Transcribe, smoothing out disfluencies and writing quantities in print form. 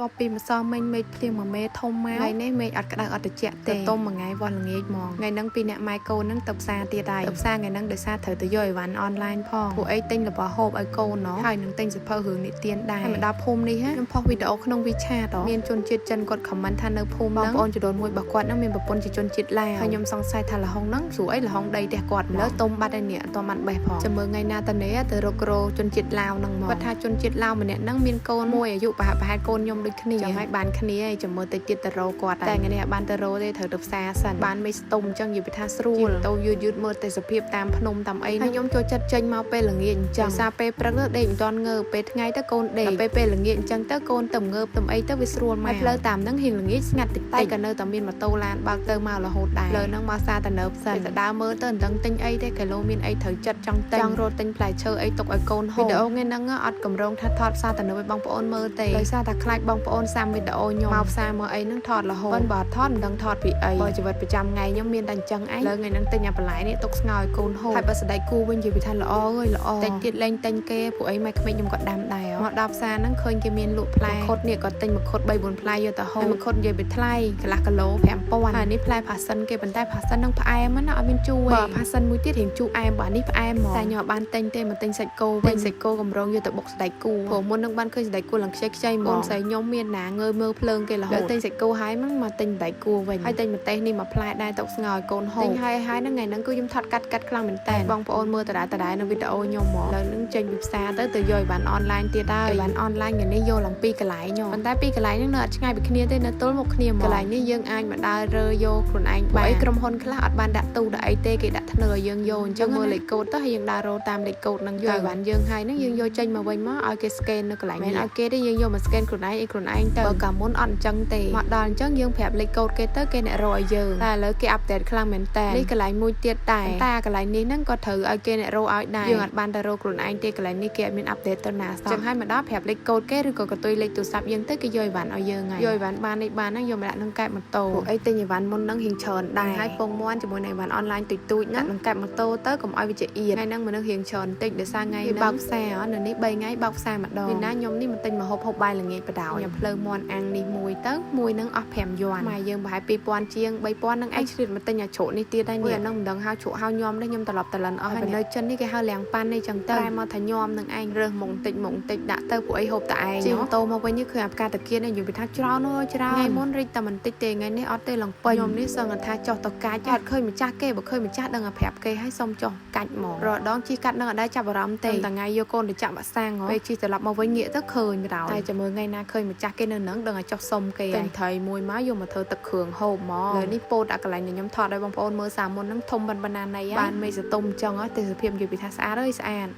តបពីម្សិលមិញមេឃភ្លៀងមួយមេធំមកថ្ងៃនេះមេឃអត់ក្តៅអត់ត្រជាក់ទេទុំមួយថ្ងៃវាស់ល្ងាចហ្មងថ្ងៃហ្នឹងពីអ្នកម៉ែកូនហ្នឹងទៅផ្សារទៀតហើយទៅផ្សារថ្ងៃហ្នឹងដោយសារត្រូវទៅយកអីវ៉ាន់អនឡាញផងពួកអីទិញរបស់ហូបឲ្យកូនណោះហើយនឹងទិញសៀវភៅរឿងនិទានដែរហើយមកដល់ភូមិនេះខ្ញុំផុសវីដេអូក្នុង WeChat មានជនជាតិចិនគាត់ comment ថានៅភូមិហ្នឹងបងប្អូនចដូនមួយរបស់គាត់ហ្នឹងមានប្រពន្ធជាជនជាតិឡាវហើយខ្ញុំសង្ស័យថាលហុងហ្នឹងស្រួលអីលហុងដីផ្ទះគាត់លើទុំបាត់ហើយនេះអត់ទាន់បានបេះផងចាំមើលថ្ងៃណាតនេះទៅរករោជនជាតិឡាវហ្នឹងមកគាត់ថាជនជាតិឡាវម្នាក់ហ្នឹងមានកូនមួយអាយុប្រហាក់ប្រហែលកូនខ្ញុំដូចគ្នាចាំឲ្យបានគ្នាហើយចាំមើលតិចទៀតទៅរកគាត់តែថ្ងៃនេះអត់បានទៅរកទេត្រូវទៅផ្សារសិនបានមេស្ទុំអញ្ចឹងនិយាយពីថាស្រួលទៅយឺតយឺតមើលទេសភាពតាមភ្នំតាមអីហើយខ្ញុំចូលចិត្តចេញមកពេលល្ងាចអញ្ចឹងដោយសារពេលព្រឹកទៅដេកមិនទាន់ងើបពេលថ្ងៃទៅកូនដេកពេលពេលល្ងាចអញ្ចឹងទៅកូនទៅងើបទៅអីទៅវាស្រួលមកហើយផ្លូវតាមហ្នឹងរៀងល្ងាចស្ងាត់តិចតែក៏នៅតែមានម៉ូតូឡានបើកទៅមករហូតដែរលើហ្នឹងមកសារតនៅផ្សិនទៅដើរមើលទៅមិនដឹងទិញអីទេគីឡូមានអីត្រូវចិត្តចង់ទិញចង់រត់ទិញផ្លែឈើអីទុកឲ្យកូនហូបវីដេអូថ្ងៃហ្នឹងអត់កម្រងថាថតផ្សារតនៅឲ្យបងប្អូនមើលទេដោយសារតែខ្លាចបងប្អូនសាំវីដេអូខ្ញុំមកផ្សារមកអីហ្នឹងថតរហូតប៉ុន្តែបើថតមិនដឹងថតពីអីបើជីវិតប្រចាំថ្ងៃខ្ញុំមានតែអញ្ចឹងឯងលើថ្ងៃហ្នឹងទិញអាបន្លែនេះទុកស្ងោឲ្យកូនហូបហើយបើសណ្ដែកគូវិញនិយាយពីថាល្អអើយល្អតិចទៀតលែងទិញគេពួកអីម៉ែក្មេកខ្ញុំក៏ដាំដែរមកដល់ផ្សារហ្នឹងឃើញគេមានលក់ផ្លែមង្ឃុតនេះក៏ទិញមង្ឃុត3 4ផ្លែយកទៅហូបហើយមង្ឃុតនិយាយពីថ្លៃកន្លះគីឡូ5000ហើយនេះផ្លែផាសិនគេប៉ុន្តែផាសិនហ្នឹងផ្អែមណាអត់មានជូរបើផាសិនមួយទៀតរៀងជូរអែមបើនេះផ្អែមហ្មងតែខ្ញុំអត់បានទិញទេមកទិញសាច់គោវិញសាច់គោកម្រងយកទៅបុកសណ្ដែកគូព្រោះមុននឹងបានឃើញសណ្ដែកគោឡើងខ្ចីខ្ចីហ្មងកូនស្រីខ្ញុំមានណាងើយមើលភ្លើងគេរហូតទិញសាច់គោហើយហ្នឹងមកទិញសណ្ដែកគួរវិញហើយទិញម្ទេសនេះមួយផ្លែដែរទុកស្ងោឲ្យកូនហូបទិញហើយហើយហ្នឹងថ្ងៃហ្នឹងគឺខ្ញុំថតកាត់កាត់ខ្លាំងមែនតើបងប្អូនមើលដដែលដដែលនៅវីដេអូខ្ញុំហ្មងឥឡូវហ្នឹងចេញពីផ្សារទៅទៅយកអីវ៉ាន់អនឡាញទៀតហើយអីវ៉ាន់អនឡាញថ្ងៃនេះយកឡើងពីរកន្លែងខ្ញុំប៉ុន្តែពីរកន្លែងហ្នឹងនៅអត់ឆ្ងាយពីគ្នាទេនៅទល់មុខគ្នាហ្មងកន្លែងនេះយើងអាចមកដើររើយកខ្លួនឯងបានអីក្រុមហ៊ុនខ្លះអត់បានដាក់ទូដាក់អីទេគេដាក់ធ្នើឲ្យយើងយកអញ្ចឹងមើលលេខកូដទៅហើយយើងដើររកតាមលេខកូដហ្នឹងយកអីវ៉ាន់យើងហើយហ្នឹងយើងយកចេញមកវិញមកឲ្យគេ scan នៅកន្លែងនេះមិនឲ្យគេទេយើងយកមក scan ខ្លួនឯងអីខ្លួនឯងទៅបើកាលមុនអត់អញ្ចឹងទេមកដល់អញ្ចឹងយើងប្រាប់លេខកូដគេទៅគេអ្នករកឲ្យយើងតែឥឡូវគេ update ខ្លាំងមែនតើនេះកន្លែងមួយទៀតដែរតែកន្លែងនេះហ្នឹងក៏ត្រូវឲ្យគេអ្នករកឲ្យដែរយើងអត់បានទៅរកខ្លួនឯងទេកន្លែងនេះគេអត់មាន update ទៅណាសោះចឹងហើយមកដល់ប្រាប់លេខកូដគេឬក៏កតុយលេខទូរស័ព្ទយើងទៅគេយកអីវ៉ាន់ឲ្យយើងហើយយកអីវ៉ាន់បាននេះបានហ្នឹងយកមកដាក់ក្នុងកែបម៉ូតូពួកអីទិញអីវ៉ាន់មុនហ្នឹងរៀងច្រើនដែរហើយពងមាន់ជាមួយនឹងអីវ៉ាន់អនឡាញទូចទូចហ្នឹងក្នុងកែបម៉ូតូទៅកុំឲ្យវាជាអៀនថ្ងៃហ្នឹងមនុស្សរៀងច្រើនតិចដោយសារថ្ងៃហ្នឹងបើកផ្សារនៅនេះ3ថ្ងៃបើកផ្សារម្ដងមានណាខ្ញុំនេះមកទិញមកហូបហូបបាយល្ងាចបដ ாய் ខ្ញុំភ្លើមាន់អាំងនេះមួយទៅមួយហ្នឹងអស់5យួនម៉ែយើងប្រហែល2000ជាង3000ហ្នឹងឯងឆ្លៀតមកទិញអាជ្រក់នេះទៀតហើយនេះអាហ្នឹងមិនដឹងហៅជ្រក់ហៅញោមនេះខ្ញុំត្រឡប់តលិនអស់ហើយនៅចិននេះគេហៅលៀងប៉ាន់នេះចឹងទៅតែមកថាញោមនឹងឯងរើសមុខតិចមុខតិចដាក់ទៅពួកអីហូបតែឯងជិះម៉ូតូមកវិញនេះឃើញអាផ្កាតាគៀននេះនិយាយពីថាច្រើនអើយច្រើនថ្ងៃមុនរីកតែបន្តិចទេថ្ងៃនេះអត់ទេឡើងពេញខ្ញុំនេះសឹងថាចុះទៅកាច់អត់ឃើញម្ចាស់គេបើឃើញម្ចាស់ដឹងតែប្រាប់គេឲ្យសុំចុះកាច់មករដងជិះកាត់នឹងអត់ដែរចាប់អារម្មណ៍ទេតែថ្ងៃយកកូនទៅចាក់បាក់សាំងពេលជិះត្រឡប់មកវិញងាកទៅឃើញបណ្ដោយតែចាំមើលថ្ងៃណាឃើញម្ចាស់គេនៅនឹងដឹងតែចុះសុំគេទិញត្រីមួយមកយកមកធ្វើទឹកគ្រឿងហូបមកលើនេះពោតអាកន្លែងដែលខ្ញុំថតឲ្យបងប្អូនមើលសាមុនហ្នឹងធំប៉ុណ្ណាណីបានមេសតុំអញ្ចឹងទេសភាពនិយាយពីថាស្អាតអើយស្អាត។